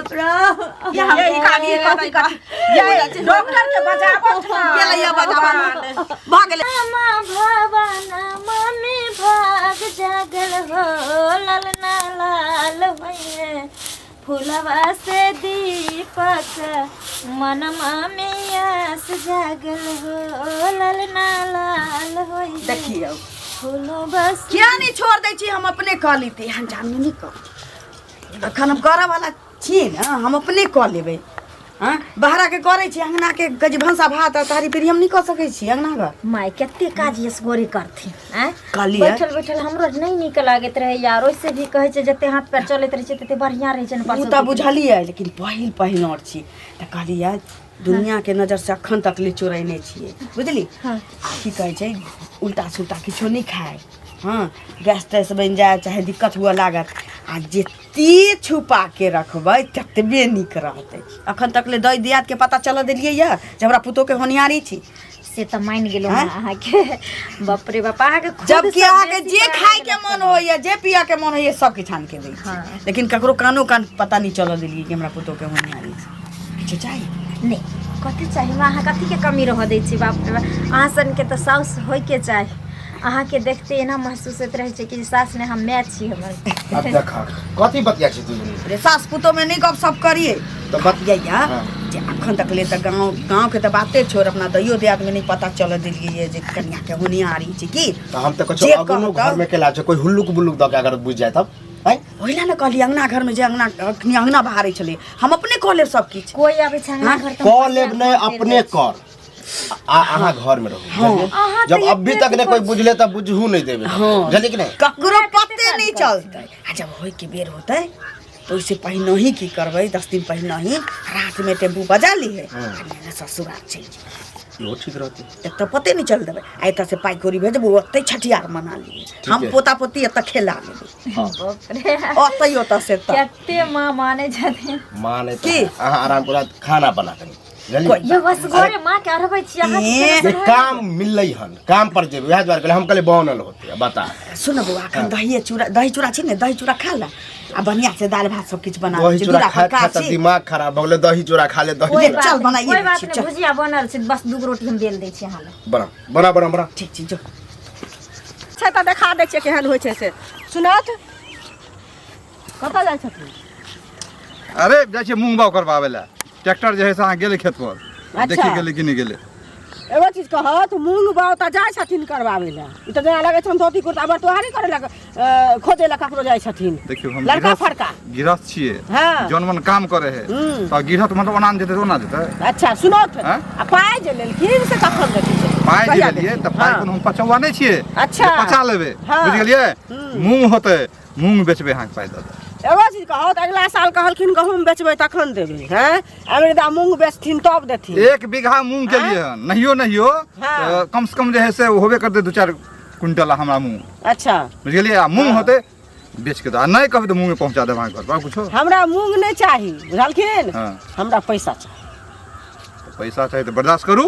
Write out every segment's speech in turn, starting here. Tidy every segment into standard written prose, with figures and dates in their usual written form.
बाप रे ये ई कागी कथी कथी ये डॉक्टर के बजाबो गेलैया बजाबा भऽ गेलै। मा भवन मम्मी भाग जागल हो ललना लाल होइए फुलवा से दीपक मनमा में आस जागल हो ललना लाल होइए देखियौ फुलवा से किया नहीं छोड़ दै छी, हम अपने कऽ लेती। हम जानी नहि कर, अखन हम करऽ वाला छी ने, हम अपने कऽ लेबै। हँ, बाहरा के करै छी, अङ्गना के गज भनसा भात आ तारी पीढ़ी हम नहि कऽ सकै छी अङ्गना घर। माय कते काज यसगोरे करथिन आँय? कहलियै। बैठल बैठल हमरो नहि नीक लागैत रहै यार। ओइसे भी कहै छै जते हाथ पैर चलैत रहै छै तते बढ़िआँ रहै छै ने। ओ तऽ परसौती। बुझलियै, लेकिन पहिल पहिल आओर छी तऽ कहलियै दुनियाके नजरसँ अखन तक ले चोरेने छियै, बुझली? हाँ। आ की कहै छै, उल्टा सुल्टा किछो नहि खाय। हँ, गैस तैस बनि जाय चाहे दिक्कत हुअ लागत, आ जते छुपा के रखबै ततबे नीक रहतै। अखन तक ले दै दियादके पता चलऽ देलियै यऽ जे हमरा पुतोहके होनिहारी छी? से तऽ मानि गेलहुँ। आँय? अहाँके बाप रे बाप, अहाँके खुद जबकि सँ अहाँके बेसी जे पढ़ाइ खायके लगल। मन होइए, जे पियके मन होइए, सब किछु आनिके दै छी। हाँ। लेकिन ककरो कानो कान पता नहि चलऽ देलियै कि हमरा पुतोहके होनिहारी छै। किछु चाही? नहि, कथी चाही? हमरा अहाँ कथीके कमी रहऽ दै छी? बाप रे बाप, अहाँ सनके तऽ साउस होइके चाही। अहाँके देखते एना महसूस होइत रहै छै कि सास नहि, हम माय छी हमर। अब देख, कथी बतिया छी तू दुनू? रे सास पुतोहमे नहि गप सप करियै। तऽ बत कहलियै हाँ। जे अखन तक ले तऽ गाँव गाँवके तऽ बाते छोड़, अपना दैयो दियादमे नहि पता चलऽ देलियै जे कनियाके होनिहारी छै की। तऽ हम तऽ कछो जे अगनो कहतौ। घर में केला छै, कोई हुल्लुक बुल्लुक दऽ के अगर बुझि जाय तब आँय? ओहि लए ने कहलियै अङ्गना घरमे जे अङ्गना अखनी अङ्गना बहारै छलै, हम अपने कऽ लेब सब किछु। कोइ आबै छै अङ्गना घर तऽ हम कऽ लेब नहि, पहिले अपने कर आ अहाँ घर में रहू, बुझलियै? अहाँ जब तऽ अभी एते तक ने कोई बुझले तऽ बुझहू नहीं देबै, बुझलियै कि नहीं? ककरो पते नहि चलतै। आ जब होइके बेर होतै तऽ ओहिसँ पहिने ही की करबै, 10 दिन पहिने ही रातिमे टेम्पू बजा लिहे आ नेने ससुराल चलि जेबै। इहो ठीक रहतै। एतऽ पते नहि चल देबै आ एतऽ से पाइ कौड़ी भेजबू, ओतै छठियार मना लिहे। हम है। पोता पोती एतऽ खेला लेबै। हाँ। बाप रे, ओतै ओतऽ से तऽ कते माँ मानै छथिन। माँ नहीं की? तऽ अहाँ आराम करू, खाना बना कनी, बुझलियै? कोइ यौ बस घरे माँ के अढ़बै छी अहाँ। ए, जे काम मिललै हन, काम पर जेबै, वएह दुआरे कहलियै, हम कहलियै बनल होतै, बता। सुन बौआ, अखन दहिए चूड़ा, दही चूड़ा छै ने, दही चूड़ा खा ले आ बढ़िया से दालि भात सब किछु बना दही दै छी। चूड़ा दूरा खा पर खा काज तऽ छी। दिमाग खराब भऽ गेलै। दही चूड़ा खा ले, दही कोइ चूड़ा। बात चल, नहि, बनाइए कोइ दै बात छी, नहि। चल। भुजिया बनल छै, बस दूगो रोटी हम बेल दै छी अहाँ लए। बना बना बना बना। ठीक छै, जो। छै तऽ देखा दै छियै केहन होइ छै से। सुनत, कतऽ जाइ छथिन? अरे, जाइ छियै मूँग बाउ करबाबै लए। ट्रैक्टर जे है से अहाँ गेलै खेत पर। अच्छा। देखी गेलै कि नहि गेलै। एगो चीज कहत, मूंग बाउ तऽ जाइ छथिन करबाबै लए, ई तऽ जेना लगै छनि धोती कुर्ता बटुआरी करै लए, खोजै लए ककरो जाइ छथिन। देखियौ, हम लड़का गृहस्थ फड़का गृहस्थ छियै। हाँ। जौन मन काम करे है हम्म। तऽ गृहस्थ मतलब ओना नहि जेतै तऽ ओना जेतै। अच्छा सुनत। आँय? आ पाइ जे लेलखिन से कखन देथिन से? पाइ जे कहिया लेलियै देथिन? तऽ पाइ हाँ। कोनो हम पचौआ नहि छियै अच्छा। जे पचा लेबै। हाँ। बुझि गेलियै? मूँग होतै, मूँग बेचबै, अहाँके पाइ दऽ देब। एगो चीज कहत, अगिला साल कहलखिन गहूँम बेचबै तखन देबै। हैं, अमृता मूँग बेचथिन तब देथिन। 1 बीघा मूँग के लिए हन नहियो नहियो हाँ। तऽ कम से कम जे है से होबे करतै 2-4 क्विंटल हमरा मूँग। अच्छा। बुझि गेलियै? आ मूँग होतै, बेच के दऽ, आ नहि कहबै तऽ मूँगे पहुँचा देब अहाँके घर पर कुछो। हमरा मूँग नहि चाही, बुझलखिन? हाँ। हमरा पैसा चाही। तऽ पैसा चाही तऽ बर्दाश्त करू,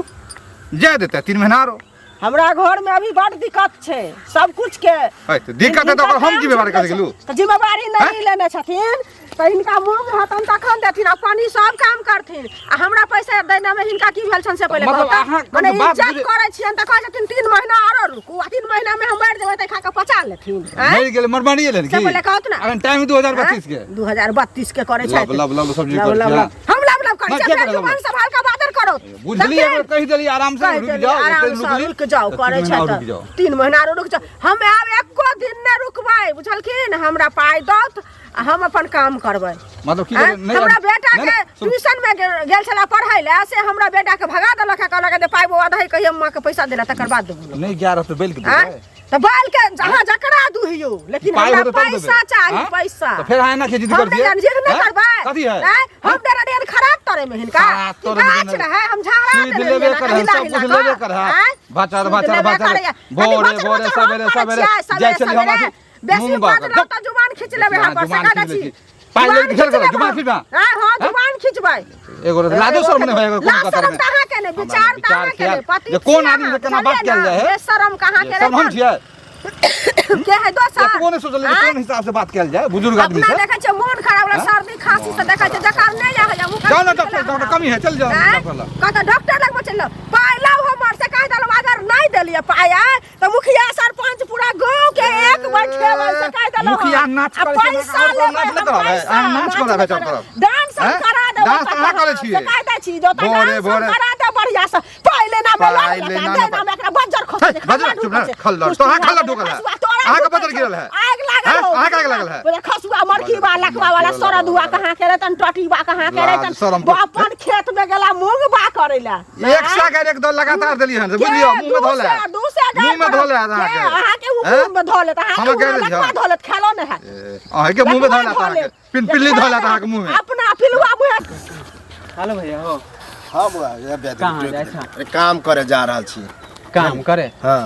जाय देतै 3 महीना आरो। हमरा घर में अभी बड़ दिक्कत छै सब कुछ के। है, तऽ दिक्कत है तऽ ओकर हम जिम्मेवारी कथी गेलू? तऽ जिम्मेवारी नहीं हैं? लेने छथिन तऽ हिनका मूँग हेतन तखन देथिन। अपन ई सब काम करथिन आ हमरा पैसा देने में हिनका की भेल छनि से पहिले मतलब कहू तऽ। अहाँ मने बात इज्जत बुझे- करै छियनि तऽ कहै छथिन 3 महीना आरो रुकू, आ 3 महीना में हम मरि जेबै तऽ खा कऽ पचा लेथिन, आँय? मरि गेलै, मरमरिए गेलै से की? पहिले कहत ने। अखन टाइम 2032 के। 2032 के करै लब, छथि। लब, लब, सब चीज लब, करै लब, छी, लब। हाँ। हम लब लब करै नहि, छियै? किया फेर करै लब? जुबान सम्हाल कऽ बादर करो। बुझलियै, तखन? अगर कहि देलियै आराम से कहि रुकि देलियै, जाओ, आराम एते से रुकली, रुकि जाउ तऽ करै 3 महीना छै आओर तऽ रुकि जाउ। 3 महीना आरो रुकि जाउ। हम आब एको दिन नहि रुकबै, बुझलखिन? हमरा पाइ दत आ हम अपन काम करबै। मतलब की आँय? करबै? नहि हमरा नहि, बेटा के नहि, सुन, ट्यूशन में गेल छला पढ़ै लए, से हमरा बेटा के भगा देलक है, कहलक जे पाइ बौआ दही, कहियो माँ के पैसा देला तकर बाद देबो। नहि गाय रहतै बैल के आँय? देबै। तऽ बैल के अहाँ जकरा दुहियौ, लेकिन पाइ हमरा होतै तब देबै। पैसा चाही। आँय? पैसा। तऽ फेर अहाँ एना के जिद हम करै नहि छियै? जानी, जिद नहि आँय? करबै। कथी है? आँय? हम डेरा डेर खराब तरे में हिनका खराब कि तोरे में गाछ नहि। रहै, हम झाड़ा सीध देने लेबे रहियै कर है, हिला सब हिला कुछ कऽ। लेबे कर है। आँय? भाचार सूद भाचार लेबे भाचार। करैया। कथी भोरे भाचर भोरे भाचर हम सवेरे करै सवेरे छियै, जाइ छलियै हम सवेरे। अथी बेसी मूँग बाग बाजलहुँ तऽ जुबान खींच लेबै देखियौ, हम पर, जुबान सका खींच छी। लै छी। पाइ जुबान लैके खेल खींच करू, जुबान लेबै। खींचबै। आँय, हँ, जुबान खींचबै। एगो लाजो शर्म नहि होय एगो कोनो लाज कतर शरम में। तऽ अहाँके नहि, हमरा विचार तऽ विचार अहाँके नहि, ख्याल पति जे कोन छी आदमी से अहाँ, केना बात बुझलियै कयल ने? जाइ है? बेशरम कहाँके शर्म हम रहै। छियै? के है दोसर एतबो नहि सोचलियै जे आँय? कोन हिसाब से बात कयल जाय बुजुर्ग आदमी अपना से देखै छियै मोन खराब रहै सर्दी खांसी से देखै छियै जकर नहि आबै मुँह जाउ ने डॉक्टर डॉक्टर कमी है चल जाउ डॉक्टर लग कहता डॉक्टर लग चलि जाउ पाइ लाउ हमर से कहि देलहुँ अगर नहि देलियै पाइ आइ तऽ मुखिया सरपंच पूरा गाँव के एक बैठेबै से कहि देलहुँ मुखिया नाच आ करै छै, पैसा अहाँ लेबै नाच नहि हम कराबै, पैसा, अहाँ नाच कराबै चारू तरफ। डांस हम हैं? करा देबै डांस अहाँ करै छियै? से कहि दै छी जो तऽ भोरे, डांस हम भोरे। करा देब बढ़िआँ से पाइ लेना में पाइ लड़ लेना लगा में दे नाम एकरा बज्जर खसै हे, छै, बज्जर, खल्ला चुप रह, ढुकल छै। खल्ला, तो अहाँ खल्ला ढुकल है। तोरा अहाँके ढुकल बज्जर छै। गिरल है। आगि लागल हैं? हौ। अहाँके आगि लागल है? बोले खसुआ मरकी बा लकवा वाला सरदुआ कहाँ के रहतन टटीबा कहाँ के लाज, रहतन शरम कर। अपन खेत में गेला मूंग बा करे ला एक सए गारि एक दल लगातार देलियै हन से बुझलियौ मुँह में धऽ ले दू सए गारि मुँह में धऽ ले अहाँके अहाँके उ हैं? मुँह में धऽ लेत अहाँके हमरा उ गारि लकवा दिहऽ। धऽ लेत खेलो नहि हैत ए, अहाँके मुँह में धऽ लेत अहाँके पिनपिल्ली धऽ लेत अहाँके मुँह में अपना पिलुआ मुँह हेलो भैया हो हाँ बुआ ये बेद कहाँ जाइ छह? अरे काम करे जा रहल छी काम करे हाँ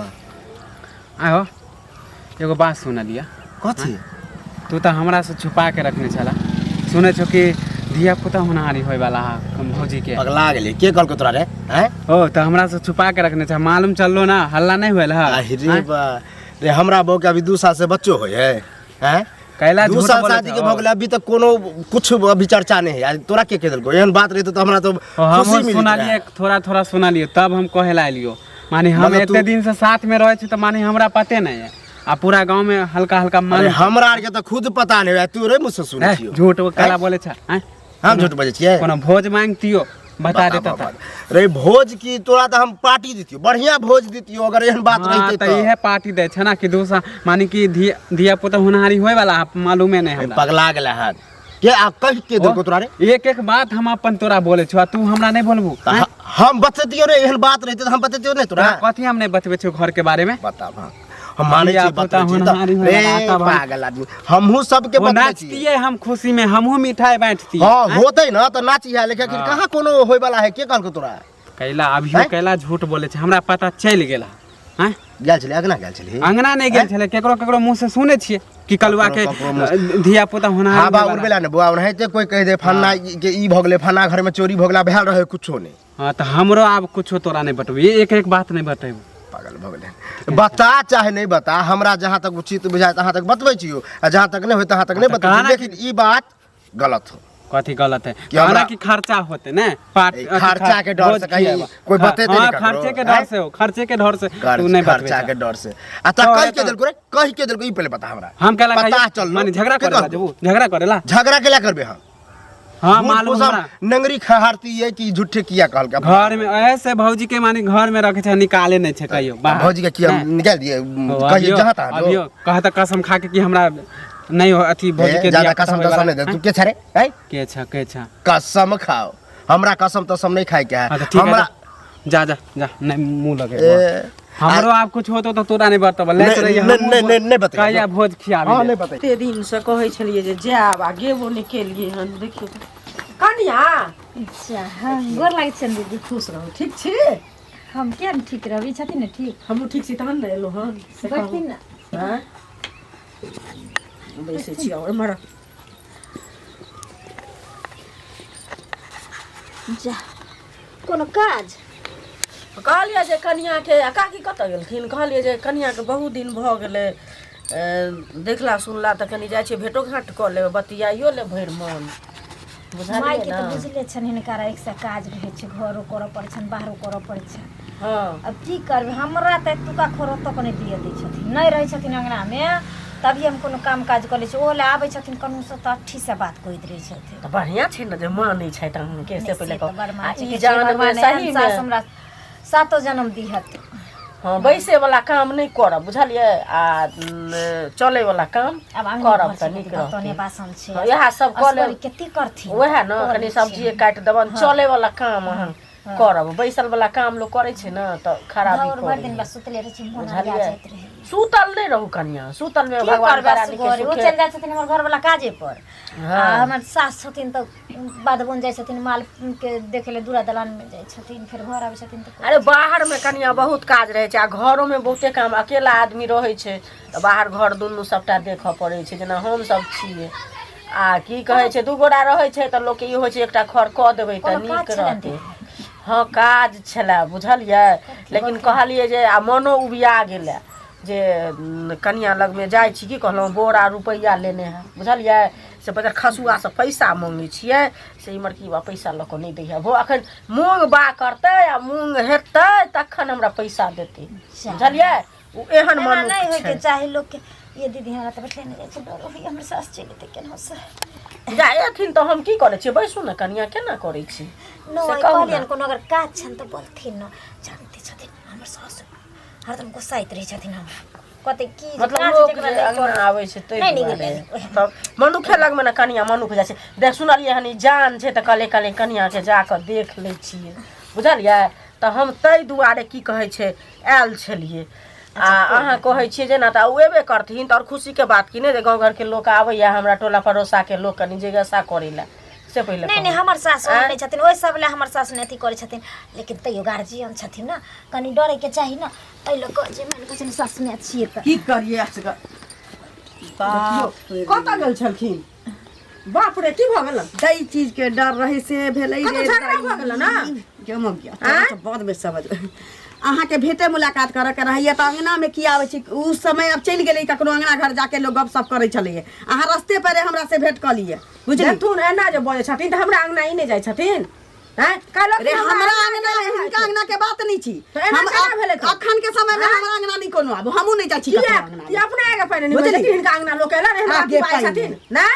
आहो एगो बात सुनलिया कथी तू तऽ हमरा से छुपा के रखने छला सुनै छो कि धिया पुता होनहारी होय वाला है भौजी के पगला गेली के कहलको तोरा रे हैं ओ तऽ हमरा से छुपा के रखने छा मालूम चललो ना हल्ला नहीं होल है आहि रे बा रे हमरा बहू के अभी 2 साल से बच्चो होय है हैं कैला दू झूठ साल बोलै शादी के छहो? भऽ गेलै अभी तक कोनो कुछ अभी चर्चा नहीं है आ तोरा के के देलको एहन बात रहितो तऽ हमरा तो ओ, हमहूँ खुशी मिलत सुनलियै रहे। थोड़ा थोड़ा सुनलियै तब हम कहे ला एलियो माने हम मतलब एते तू- दिन से साथ में रहै छी तऽ माने हमरा पते नहीं है आ पूरा गांव में हल्का हल्का अरे मालूम हमरा आर के तऽ खुद पता नहीं है तू रे मुझसे सुनै ए, छियो झूठ वो कैला बोले छा आँय? हम झूठ बजै छियै कोनो भोज मांगतियो बता देता बता, रे भोज की तोरा तऽ हम पार्टी दितियो बढ़िया भोज दितियो अगर एहन बात हाँ रहिते तऽ तऽ इहे पार्टी दै छै ना कि दूसरा माने कि धिया पुता होनहारी होय वाला है, मालूमे नहीं ए, हमरा पगला गेलै हन के आ कहि के देलको तोरा रे एक एक बात हम अपन तोरा बोले छौ आ तू हमरा नहीं बोलबू तऽ हम बतैतियो रे एहन बात रहिते तऽ हम बतैतियो नहि तोरा तोरा कथी हम नहीं बतबै छौ घर के बारे में बताब हाँ हम मानै धिया छियै पुता बतबै छियै होनहारी तऽ होय रे वाला तब हम- पागल आदमी हमहूँ सबके वो बतबै छियै नाचतियै हम खुशी में हमहूँ मिठाई बांटतियै हाँ होतै ना तऽ नाची है लेकिन कहाँ कोनो होय वाला है के कहलको तोरा कैला अभियो हैं? कैला झूठ बोले छै हमरा पता चलि गेल हैं गेल छलै अगना गेल छलै अंगना नहीं गेल छलै केकरो केकरो मुंह से सुने छियै कि कलुआ के ककरो मुँह धिया पुता होनहारी हवा होय वाला। उड़बेला ने बौआ ओनाहिते कोई कहि दे फन्ना के ई भऽ गेलै फन्ना घर में चोरी भऽ गेला भेल रहै कुछो नहि हाँ तऽ हमरो आब कुछो तोरा नहीं बतबू एक एक बात नहीं बतेबू पागल भऽ गेलै बता चाहे नहीं बता हमरा जहाँ तक उचित बुझाय तहाँ तक बतबै छियौ आ जहाँ तक नहि होय तहाँ तक नहि तऽ बतबै कहना छियौ लेकिन ई बात गलत हो कथी गलत है कि हमरा- कहना कि खर्चा होते ने पार्ट ए, अथी खर्चा के डर भोज से कहीं खियाबा। कोई बतेतै हाँ, नहि ककरो, खर्चे के डर आँय? से हो खर्चे के डर से तू नहीं बतबै खर्चा छा। के डर से आ तऽ तो कहि ये के तो- देलको रे कहि के देलको ई पहिले बता हमरा हम केला पता कहियो? चललो माने झगड़ा के करेला कहलको? जबू झगड़ा करेला झगड़ा केला करबे हम हाँ झूठ मालूम फूस हम हमरा नंगरी खहारती है कि झूठे किया कहलकै घर में ऐसे भौजी के माने घर में रखे छै निकाले नहीं छै कहियो बाहर भौजी के किया नहि। निकाल दिए ओ, कहिए अभियो जहाँ तहाँ जो। अभियो कह तऽ कसम खा के कि हमरा नहीं हो अथी भौजी ए, के ज्यादा धिया पुता कसम होय तसम वाला। नहीं दे तू के छे रे हैं? के छा के छा कसम खाओ हमरा कसम तसम नहीं खाए के है हाँ तो ठीक है हमरा जा जा जा नहीं मुंह लगे ए, हमरो आब कुछ होतो तो तोरा नहीं बतब ले नहीं, रही नहीं, नहीं, नहीं, नहीं बतैबो। कहिया भोज खियाबी हाँ ले। नहीं बताइए कते दिनसँ कहै छलियै जे जायब आ गेबो नहि केलियै हन देखियौ तऽ। कनिया अच्छा हाँ गोर लागै छनि दीदी खुश रहू ठीक छी हम किया ने ठीक रहब ई छथिन ने ठीक हमहूँ ठीक छी तहन ने एलहुँ हन से कहू। बैठथिन ने आँय? बैसै छी आओर एम्हर जा कोनो काज कहलियै जे कनिआँके आ काकी कतऽ गेलखिन कहलियै जे कनिआँके बहुत दिन भऽ गेलै देखला सुनला तऽ कनि जाइ छियै भेटो घाट कऽ लेबै बतियाइयो लेब भरि मन बुझलियै मायके ने तऽ बुझले छनि हिनका एकसँ काज रहै छै घरो करऽ पड़ै छनि बाहरो करऽ पड़ै छनि हँ अब की करबै हमरा तऽ एतुका खरो तक नहि दिअ दै छथिन नहि रहै छथिन अङ्गनामे तभी हम कोनो काम काज कऽ लै छी ओहो लए आबै छथिन कनहुसँ तऽ अट्ठीसँ बात कहैत रहै छथिन तऽ बढ़िआँ छै ने जे मानै छथि अहाँके से नहि, पहिले से तऽ कहू बड़ आ मानै छै, ई कहै छै, जानमे भगवान एहन सहीमे सास हमरा सातो जन्म दिहत हँ बैसैवला काम नहि करब बुझलियै आ चलैवला काम आब अङ्गने करब घर तऽ छै नीक बर्तने रहतै बासन छै हँ, इएह सब कऽ लेब असगरे कते करथिन उएह ने कऽ कनि लै सब्जिए छियनि। काटि देबनि चलैवला काम अहाँ करब बैसल वाला काम लोक करै छै ने तऽ खराबी भरि भरि दिन करै बस सुतले रहै छी मोन अरिया बुझलियै जाइत रहै सुतल नहि रहू कनिया सुतल मे की भगवान करबै बड़ा नीके असगरे ओ सुखे चलि जाइ छथिन हमर घरवला काजे पर हँ। आ हमर सास छथिन तऽ बाध बन जाइ छथिन माल के देखै लए दूरा दलान मे जाइ छथिन फेर घर आबै छथिन तऽ अरे बाहर मे कनिया बहुत काज रहै छै आ घरो मे बहुते काम अकेला आदमी रहै छै तऽ बाहर घर दुनू सबटा देखऽ पड़ै छै जेना हम सब छियै आ की कहै छै दू गोरा रहै छै तऽ लोकके ई होइ छै एकटा खर कऽ देबै तऽ कोनो काज नीक छलनि रहतै हँ काज छलए बुझलियै लेकिन कहलियै जे आ मनो उबिया गेलै जे कनिया लगमे जाइ छी की कहलहुँ बोरा रुपैआ लेने है बुझलियै से बजर खसुआसँ पैसा मङ्गै छियै से इमहर की बा पैसा लऽ कऽ नहि दै है अखन मूँग बा करतै आ मूँग हेतै तखन हमरा पैसा देतै बुझलियै ओ एहन एना नहि मनुख होइके छै चाही लोकके ये दीदी हमरा तऽ बैठले नहि जाइ छै डर होइए हमर सास चलि जेतै केनाहु से जा एथिन तऽ हम की करै छियै बैसू ने कनिया केना करै छी से नहि कहू ने कहलियनि कोनो अगर काज छनि तऽ बोलथिन ने जानते छथिन हमर सास हरदम गुस्साइत रहै छथिन हमरा कहतै की जे मतलब काज लोक जकरा जे नहि अङ्गना करत आबै छै ताहि नहि नीक दुआरे लगै तब मनुखे लगमे ने कनिया मनुख जाइ छै देख सुनलियै हन ई जान छै तऽ कहलियै कहलियै कनियाके जाकऽ देख लै छियै बुझलियै तऽ हम ताहि दुआरे की कहै छै आयल छलियै आ अहाँ कहै छियै जे ने तऽ ओ एबे करथिन तऽ आओर खुशीके बात की नहि जे गाँव घरके लोक आबैया हमरा टोला पड़ोसाके लोक कनि जिज्ञासा करै लए से पहिले नहि नहि कहू। हमर सास ओहन आँय? नहि छथिन ओहि सब लए हमर सास नहि अथी करै छथिन लेकिन तैयो गार्जियन छथिन ने कनि डरैके चाही ने एहि लऽ कऽ जे मानि कऽ चलू सास माय छियै तऽ की करियै असगर बाप रे। कतऽ गेल छलखिन बाप रे की भऽ गेल दै चीज के डर रहे से भेलै कतौ रे झगड़ा भऽ गेलै ने? क्यों मग गया तोरा तऽ बहुत बेर समझ अहाँके भेटे मुलाकात करऽ के रहैया तऽ अंगना में की आबै छी उ समय अब चलि गेलै ककरो अंगना घर जाके लोग गपशप करै छलैया अहाँ रस्ते पर हमरा से भेंट कऽ लिअ बुझली देखथुन एना जे बजै छथिन तऽ हमरा अंगना ई नहि जाइ छथिन हैं कहलक रे हमरा अंगना हिनका अंगना के बात नहीं छी तऽ एना हम केना भेलै तऽ? अखन के समय में हमरा अंगना नहीं कोनो आबो हमहूँ नहीं जाइ छी ककरो किया अंगना ई अपने आगे पहिने नहि बुझली? बजै छथिन हिनका अंगना लोक एला ने हिनका आगे की बाजै पहिने। छथिन ना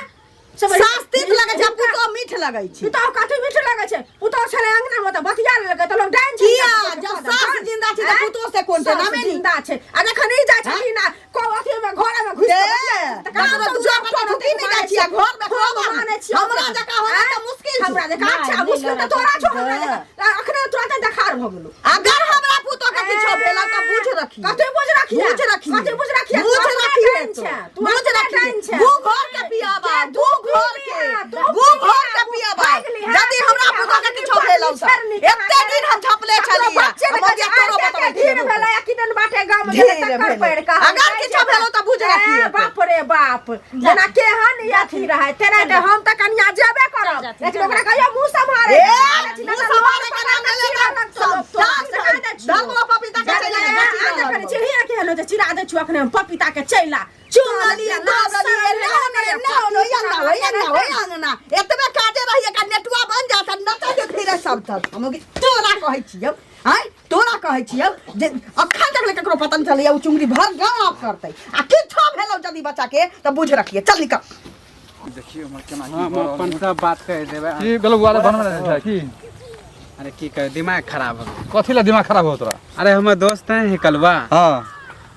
सास तीत लगै छै पुतोह मीठ लगै छै पुतोह कथी मीठ लगै छै पुतोह छलै अंगना मे तऽ बतिया लेलकै तऽ लोक डाइन छै किया जब सास जिंदा छै तऽ पुतोह से कोन छै सास नामे नी जिंदा छै आ जखन ई जाइ छथिन आ को अथी मे घरे मे घुसि ए, कऽ बतिया तऽ ककरो कहाँ दुआर पर तऽ ढुकी नहि जाइ छियै, घर मे हम खोब मानै छियै हमरा जकाँ होना तऽ मुश्किल छै। हमरा जकाँ अच्छा नहि, मुश्किल तऽ नहि तोरा छौ हमरा नहि। जकाँ अखने तुरंते देखार भऽ गेलौ अगर हमरा पुतोह के किछो भेल तऽ बुझ रखी कथी बुझ रखिए बुझ रखिए कथी बुझ रखिए बुझ तू अपना रखिए डाइन तू। छै, तू बुझ अपना रखिए डाइन छै। दू घर के पियाबा दू घर के तू दू घर के पियाबा यदि हमरा पुतोह के किछो भेल तऽ एते दिन हम झपले छलियै हम अगिया तोरो बतबै ढीर छियै भेलै आ किदन बाटे गाम ढीर गेलै तकर भेलै। पैर कहाँ अगर किछो भेलौ तऽ बुझ रखिए। बाप रे बाप जेना केहन ई अथी रहै तेना तऽ हम तऽ कनिया जेबे करब जाथिन, लेकिन चल ओकरा कहियो मुँह सम्हारे ए, मुँह सम्हारे के नाम ले लेबै। सब धर्मो पपीता के चलि आबै। चिड़िया केहन होइ छै चिड़ा दै छियौ अखने हम पपीता के चैला चुनलियै दौड़लियै एने ओने एने ओने ओहि अंगना ओहि अंगना ओहि अंगना एतबे काजे रहिए का नेटुआ बन जात आ नचै फिरे सब तक हम तोरा कहै छियौ आँय तोरा कहै छियौ जे अखन तक ले ककरो पता नहीं चलैया उ चुंगरी भर गाँव ऑफ करतै आ किछो भेलौ यदि बच्चा के तऽ बुझ रखिए चल निकल देखियौ हमर केना की हम भऽ रहल अपन सब बात कहि देबै की भेलौ बुआ रे बनबै छै की अरे की कहे दिमाग खराब हो गेल कथी लए दिमाग खराब हो तोरा अरे हमर दोस्त है हेकलवा हँ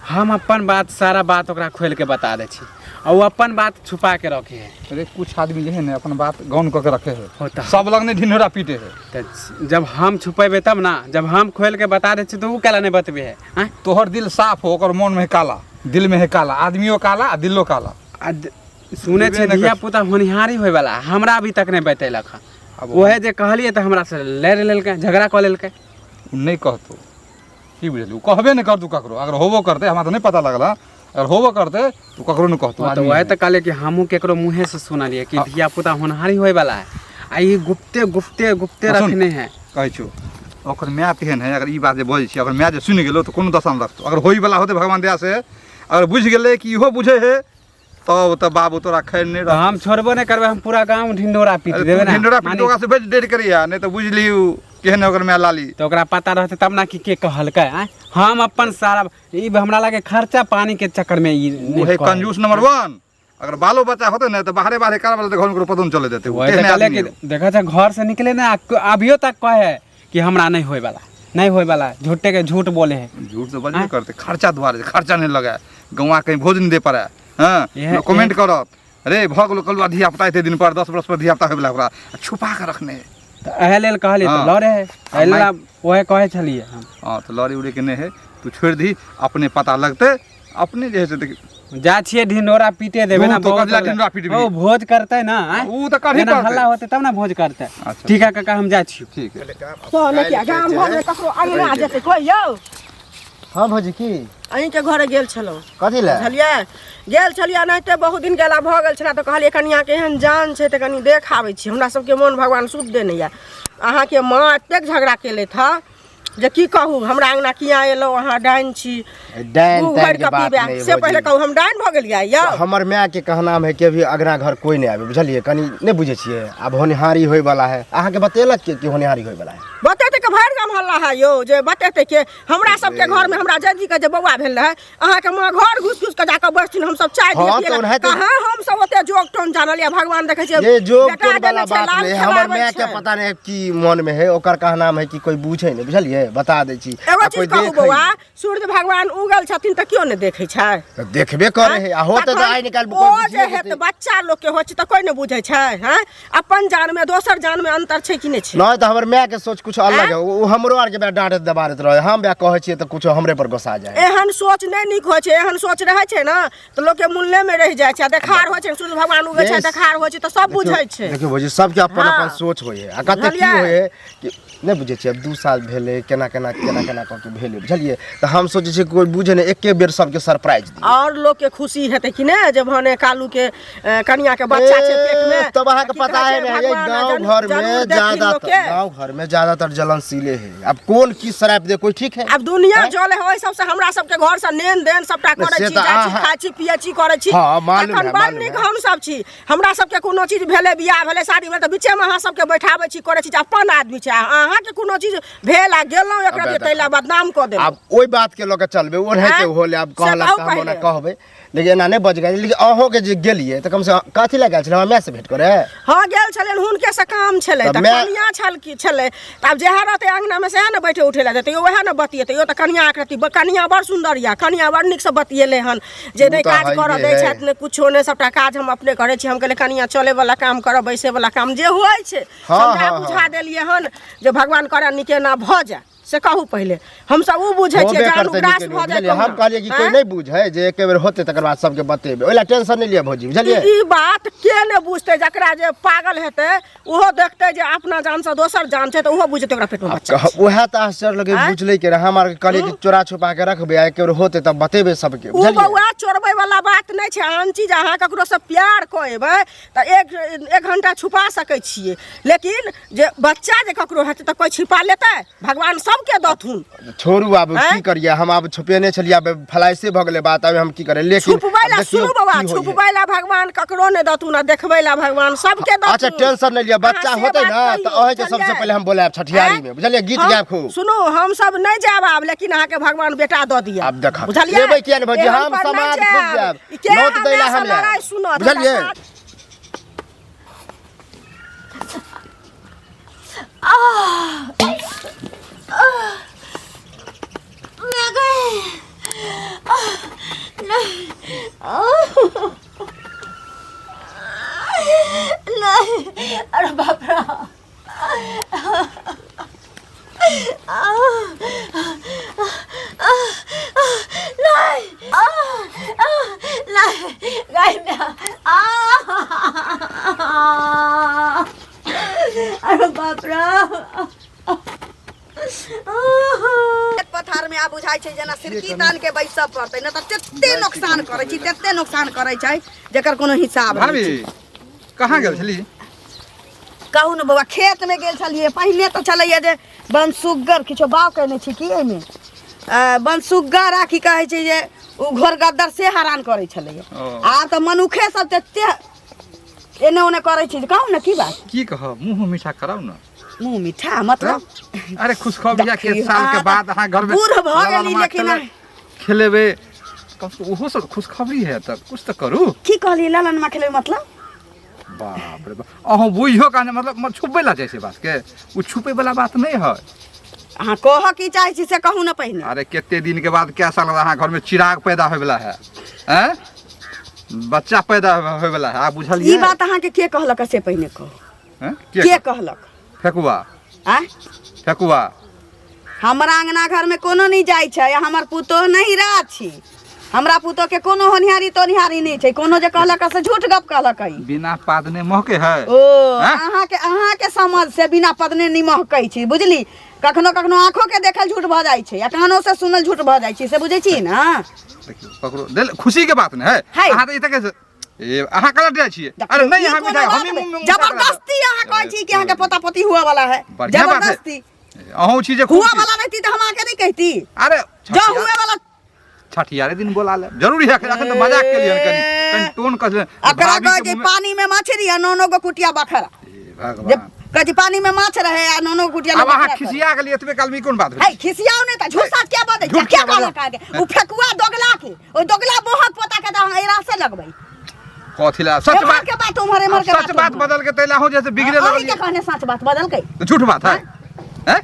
हम अपन बात सारा बात ओकरा खोलि के बता दै छी आ ओ अपन बात छुपा के रखे है अरे कुछ आदमी जे है ने अपन बात गौन कऽ के रखे है होता सब लग नहीं ढिंढोरा पीटे है तऽ जब हम छुपेबै तब ना जब हम खोलि के बता दै छी तऽ ओ केला नहि बतबै है आँय तोहर दिल साफ हो ओकर मन में है काला दिल में है काला आदमियो काला आ दिलो काला आ सुनै छियै नहि धिया पुता होनिहारी होयवला हमरा अभी तक नहि बतेलक हँ आब ओहे जे कहलियै तऽ हमरा से लड़ि लेलकै झगड़ा कऽ लेलकै ओ नहि कहतौ की बुझलियै ओ कहबे नहि करतौ ककरो अगर होबो करतै हमरा तऽ नहि पता लगल हँ अगर होबो करतै तऽ ओ ककरो नहि कहतौ तऽ आदमी वएह है। तऽ कहलियै कि हमहूँ केकरो मुँहेसँ सुनलियै कि धिया पुता होनहारी होयवला है आ ई गुप्ते गुप्ते गुप्ते सुन। रखने है कहै छियौ ओकर माय तेहन है अगर ई बात जे बजै छी अगर माय जे सुनि गेलो तऽ कोनो दशा नहि रखतौ अगर होइवला होतै भगवान दया से अगर बुझि गेलै कि इहो बुझै है तब तऽ बाबू तोरा खैर नहि तऽ हम छोड़बो नहि करबै हम पूरा गाँव ढिंढोरा पीट देबै ने ढिंढोरा पीट मानि- ओकरा से बच देर करिया नहि तऽ बुझि लियौ केहन ओकर माय लाली तऽ ओकरा पता रहतै तब ने कि के कहलकै आँय हम अपन सारा ई हमरा लागे खर्चा पानी के चक्कर में ई नहि ओ है कहै। कंजूस नंबर वन अगर बालो बच्चा होते ने तऽ बाहरे बाहरे करबा लेते घर में ककरो पतो नहि चले देते वही तऽ तेहने कहले आदमी कि हो। देखै छै घर से निकले ने अभियो तक कहे कि हमरा नहि होय वाला नहीं होय वाला है झूठे के झूठ बोले है झूठ तो बजबे करते खर्चा दुआरे खर्चा नहीं लगाए गौवा कहीं भोज नहीं दे पारे हाँ इएह- कमेंट करत रे भऽ गेलो कलुआ धिया पुता एते दिन पर 10 बरस पर धिया पुता होय वला ओकरा आ छुपा के रखने है तऽ एहि लेल कहलियै तऽ हाँ। लड़े है एहि लेल माइक- वएह कहै छलियै हम हाँ तऽ लड़े उड़े के नहीं है तू छोड़ि दही अपने पता लगते अपने जे है से देखी जा छियै ढिंढोरा पीटे देबै ना उ तो बहुत कथिला ढिंढोरा पीटबही? ओ भोज करतै ना आँय? उ तऽ करही जेना पड़तै। हल्ला होतै तब ना भोज करतै अच्छा। ठीक है काका हम जाइ छियौ ठीक है तो ने किया गाम घरमे ककरो अंगना जेतै कोइ यौ हाँ भौजी की अहीँके घरे गेल छलहुँ कथी लए बुझलियै गेल छलियै एनाहिते बहुत दिन गेला भऽ गेल छलै तऽ कहलियै कनिआँके एहन जान छै तऽ कनि देख आबै छी हमरा सबके मोन भगवान शुद्ध देने यऽ अहाँके माँ एतेक झगड़ा केलथि हँ जे की कहू हमरा अंगना किया एलहुँ अहाँ डाइन छी डाइन मुँह ताइन भरि के कऽ बात पीबे नहि से पहिले भौजी। कहू हम डाइन भऽ गेलियै यौ हमर माय के कहना है कि अभी अगना घर कोई नहीं आबे बुझलिए कनी नहीं बुझे छियै आब होनिहारी होय वाला है अहाँके बतेलक के कि होनिहारी होय वाला है बतेतै के भरि गाम हल्ला है यौ जे बतेतै के हमरा सबके घरमे हमरा जयजी के जे बौआ भेल रहै अहाँके माँ घर घुसि घुसि कऽ जाकऽ बैसथिन हमसब चाय हाँ, दियै तऽ ओनाहिते- कहाँ हमसब ओते जोग टोन जानल यऽ भगवान देखै छियै ये जोग बेटा टोन वाला देने छै, बात लाल नहीं हमर खेलाबै माय के छै। पता नहीं की मन में है ओकर कहना है कि कोई पूछे नहीं बुझलिए बता दै छी एगो आ चीज कोई कहू देखै बौआ नहि। सूर्य भगवान उगल छथिन तऽ केओ नहि देखै छै तऽ देखबे करे है आ होते तऽ तखन आइ निकालि ओ जे हेत बच्चा लोक के होइ छै तऽ कोइ नहि बुझै छै हैं अपन जान में दोसर जान में अंतर छै कि नहि छै नहीं तऽ हमर माय के सोच कुछ अलग है ओ हमरो आर के बे डांटत दबारत रहे हम बे कहै छियै तऽ कुछ हमरे पर गोसा जाए एहन सोच नहि नीक होइ छै एहन सोच रहै छै ने तऽ लोक के मूल्य में रहि जाइ छै आ देखार होइ छै सूर्य भगवान उगै छै Yes. देखार होइ छै तऽ सब बुझै छै देखियौ भौजी सबके अपन हाँ। अपन सोच होइ है आ कते की बुझलियै? होइ है कि नहि बुझै छियै आब 2 साल भेलै केना केना केना केना कऽ के भेलै बुझलियै तऽ हम सोचै छियै कोइ बुझे नहि एके बेर सबके सरप्राइज दी और लोग के खुशी हेतै कि नहि जे भने कालू के कनिया के बच्चा छै पेट में तब अहाँके की पता कहै है छै, ने ये भगवान गांव घर जरूर में देखथिन ज्यादातर लोकके। गांव घर में ज्यादातर जलनशीले है अब कौन की शराब दे कोई ठीक है आब दुनिया जले है ओहि सबसे हमरा सबके घर से लेन देन सबटा करै से छी तऽ जाइ छी अहाँ- खाइ छी पियै छी करै छी हाँ, मालूम तखन है, बड़ मालूम नीक है। हम सब छी हमरा सबके कोनो चीज भेलै बियाह भेलै शादी भेलै तऽ बीचेमे अहाँ सबके बैठाबै छी करै छी जे अपन आदमी छै आ अहाँके कोनो चीज भेल आ गेलहुँ एकरा अबे जे ताहि लए बदनाम कऽ देलहुँ आब ओहि बात के लऽ के चलबै ओनाहिते आँय? होले आब से कहलक कहू तऽ हम ओना पहिले। कहबै लेकिन एना नहि बजबै लेकिन अहूँके जे गेलियै तऽ कमसँ कम कथी लए गेल छलै हमरा माय से भेंट करे हँ गेल छलियनि हुनके से काम छलै तऽ तऽ माय- कनिया छल की छलै तऽ आब जएह रहतै अङ्गनामे सएह ने बैठे उठे लए जेतै वएह ने बतियेतै यौ तऽ कनिया आकृति कनिया बड़ सुन्दर यऽ कनिया बड़ नीकसँ बतियेलै हन जे ओ नहि तऽ काज करऽ हइये दै है। छथि नहि कुछो नहि सबटा काज हम अपने करै छी हम कहलियै कनिया चलैवला काम करऽ बैसैवला काम जे होइ छै हँ, समझा हँ, हँ। बुझा देलियै हन जे भगवान करऽ नीके ना भऽ जाए से कहू पहिले हमसब ओ बुझै छियै होबे जान करतै उग्रास नीके भऽ नीक, जाए बुझलियै हम कहुना। कहलियै कि कोई आँय? नहि बुझै जे एके बेर होतै तकर बाद सबके बतेबै ओहि लए टेंशन नहि लिअ भौजी बुझलियै ई बात के नहि बुझतै जकरा जे पागल हेतै ओहो देखतै जे अपना जानसँ दोसर जान छै तऽ ओहो बुझतै ओकरा पेटमे बच्चा छै। उएह तऽ आश्चर्य लगे आँय? बुझलै के हम आर कहलियै कि चोरा छुपा के रखबै आ एके बेर होतै तब बतेबै सबके ओ बुझलियै बौआ चोरबै वाला बात नहि छै आन चीज अहाँ ककरोसँ प्यार कऽ एबै तऽ एक एक घंटा छुपा सकै छियै लेकिन जे बच्चा जे ककरो हेतै तऽ कोइ छिपा लेतै भगवान सबके दथुन छोड़ू आब आँय? की करियै हम आब छुपेने छलियै आब फलाइसे भऽ गेलै बात आब हम की करियै लेकिन छुपबै आब ला देखियौ सुनू बाबा की होइए। छुपबै ला भगवान ककरो नहि दथुन आ देखबै ला भगवान सबके दथुन अच्छा टेंशन नहि लिअ बच्चा अहाँ से होतै बात ने तऽ कहियौ, अहाँके सबसँ बुझलियै? पहिले हम बोलायब छठियारी में बुझलियै गीत हम- गायब खूब सुनू हम सब नहि जायब आब लेकिन अहाँके भगवान बेटा दऽ दिया आब देखब। बुझलियै एबै किया नहि भौजी, एहन हम पर नहि समाज खूब जायब। ई के नोत दै ला हमरा हम से लड़ाइ आयब। सुनत बुझलियै? हमरा नहीं अरे बाप रे नहीं नहीं गाय में अरे बाप रे खेत पथार में आब बुझाइ छै जेना सिरकी तान के बैसऽ पड़तै नहि तऽ तते नुकसान करै छै तते नुकसान करै छै जकर कोनो हिसाब नहि भाभी छै। कहाँ गेल छली कहू ने बौआ खेतमे गेल छलियै पहिने तऽ छलैया जे बनसुग्गर किछो बाउ केने छी की एहिमे बनसुग्गर आ की कहै छै जे ओ घोरगद्दर से हरान करै छलैया ओ। आब तऽ मनुखे सब तते एने ओने करै छै कहू ने की बात की कहब मुँह मीठा कराउ ने मुँह मीठा मतलब अरे खुशखबरिया के देखियौ, साल के अहाँ बाद अहाँ घर में बूढ़ भऽ ललन गेली माँ लेकिन खेलेबै कम से कम ओहो सब खुशखबरी है तऽ कुछ तऽ करू की कहलियै ललन माँ खेलेबै मतलब बाप रे बाप अहूँ बुझियो का मतलब छुपबै ला जाइ छै बात के ओ छुपै वाला बात नहि है अहाँ कहऽ की चाहै छी से कहू ने पहिने अरे कते दिन के बाद कै साल बाद अहाँ घर में चिराग पैदा होय वाला है हैं बच्चा पैदा होय वाला है आ बुझलियै ई बात अहाँके के कहलक से पहिने कहू हैं? के के कहलक फेकुआ आँय फेकुआ हमरा अंगना घरमे कोनो नहि जाइ छै आ हमर पुतोह नहि छी हमरा पुतोह के कोनो होनिहारी तोनिहारी नहि छै कोनो जे कहलक से झूठ गप कहलक ई बिना पादने महके है ओ हैं? अहाँके अहाँके समझ से बिना पदने नहि महकै छी बुझली कखनो कखनो आँखो के देखल झूठ भऽ जाइ छै आ कानो से सुनल झूठ भऽ जाइ छै से बुझै छी ने देखियौ ककरो देल खुशी के बात ने है है। अहाँ तऽ ई तक ए अहाँ कला जाइ छियै अरे नहि ई अहाँ कोनो मिठाई बात हम नहि। जबरदस्ती अहाँ कहै छी कि अहाँके पोता पोती हुआ वाला है बढ़िया बात है। जबरदस्ती अहूँ छी जे खूब हुआ छी। वाला रहती तऽ हम अहाँके नहि कहती अरे जो हुए वाला छठियारे दिन बोला ले जरूरी है अखन अखन तऽ मजाक के लिए कनी कनी टोन कस एकरा कहै छै पानी में मछली आ नोनो गो कुटिया बखरा जे भगवान कहै छै पानी में माछ रहे आ नोनो गो कुटिया अब अहाँ खिसिया गेलियै एतबे काल में ई कोन बात है भेलै खिसियाओ नहि तऽ झूठ साच क्या बजै झूठ क्या किया बजै? कहलक अहाँके उ फेकुआ दोगला के ओइ दोगला मोहक पोता के तऽ अहाँ एरा से लगबै कथी ला सच एम्हर बात के बात उम्हर एम्हर के सच बात बदल के तैला हो जैसे बिगड़े अहीं के लगलियै कहने सच बात बदलकै तऽ झूठ बात है हैं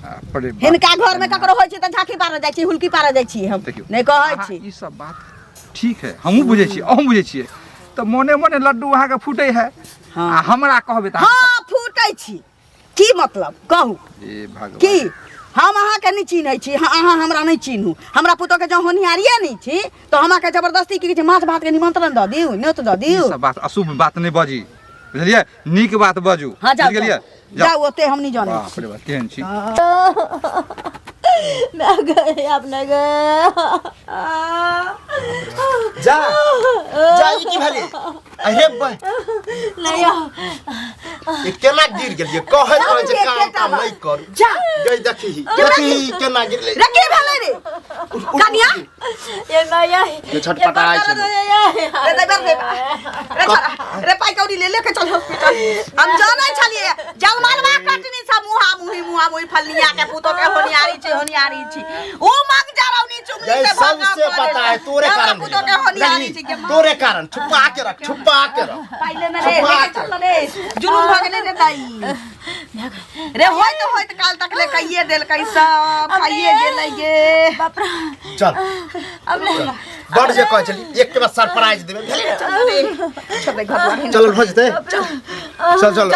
बाप रे बाप। हिनका घर में ककरो होइ छै तऽ झांकी पारऽ जाइ छी हुलकी पारऽ जाइ छी हम देखियौ नहि कहै अहाँ छी ई सब बात ठीक है हमहूँ बुझै छियै अहूँ बुझै छियै तऽ मोने मोने लड्डू अहाँके फूटै है हाँ। आ हमरा कहबै तऽ अहाँ- हाँ फूटै छी की मतलब कहू हे भगवान की हम अहाँके नहि चिन्है छी हाँ, अहाँ हमरा नहि चिन्हू हमरा पुतोहके जँ होनिहारिए नहि छी तऽ हम अहाँके जबरदस्ती की कहै छै माछ भातके निमंत्रण दऽ दियौ न्योत दऽ ई दियौ सब बात अशुभ बात नहि बजी बुझलियै नीक बात बजू हाँ जाउ बुझि गेलियै जाउ जाउ ओते हम नहि जानै बाप रे बाप केहन छी मैं गए अपने गए जा जा ई की भेलै अरे बा नहीं ई केना गिर गेलियै कहैत रहै छै काम ताम नहि करू जा गई देखी देखी केना गिरलै रे की भेलै रे कनिया ये मैं ये ये छटपटाइ छै रे दे रे रे रे पाई कौड़ी ले लेके चल हॉस्पिटल हम जानै छलियै जलमलवा कटनी सब मुहा मुही मुहा मुही फलनिया के पुतो के होनियारी छी होनियारी छी ऊ मंग जरौनी चुगली गई से भगा सबसे पता है तोरे हमरा कारण पुतो के होनियारी छी के भेलै। तोरे कारण छुपा के रख छुपा के रख पहिले न रे लेके चल रे जुलूम भऽ गेलै रे दाई रे होइत होइत काल तक ले कहिए देलकै सब खाइए गेलै गे बाप रे चल अब नहीं बड़ जे कहै छली एक के बाद सरप्राइज देबै भेलै ने चल रे चल रे घर चल भऽ जेतै चल चल।